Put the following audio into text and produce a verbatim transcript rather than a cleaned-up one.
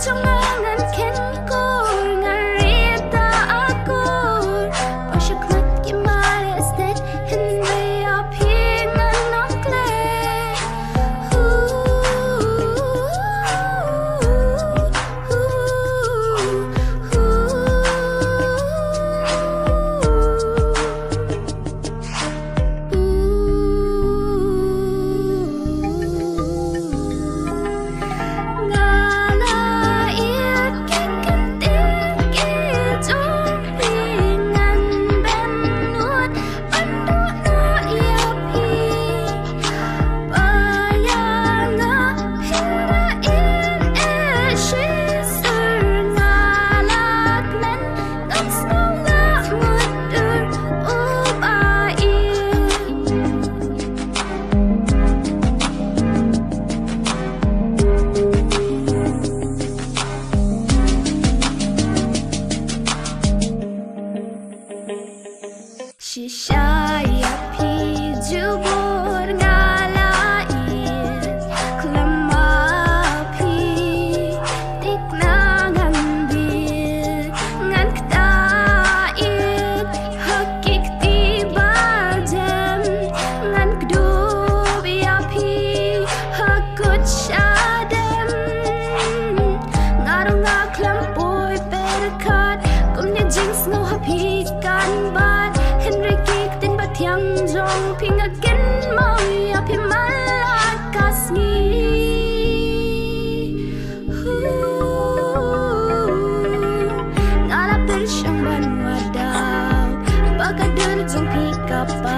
Jong nga ngan khein kur, nga rit da akor. Ba sha khmat ki mare stet, hynrei ïa phi ngan ym klet. Nga la ïeit ki ktien ki jong phi, ngan beh nud ban duh noh ïa phi. Ba ïa nga phi la im eh shisha, nga la kmen, ngan sngewlah mutdur, u Bah ïeit. Shisha ïa phi jubor nga la ïeit, khlem ma phi thikna ngan bit, ngan ktah ïeit ha ki kti ba jem, ngan kdup ïa phi ha kut shadem. Nga ruh nga khlem poi pyrkhat, kumne jingsngew ha phi kan bat, hynrei ki ktien ba thiang jong phi nga kynmaw ïa phi man la ka sngi. Nga la pyrshang ban wad daw ba ka dur jong phi ka pha.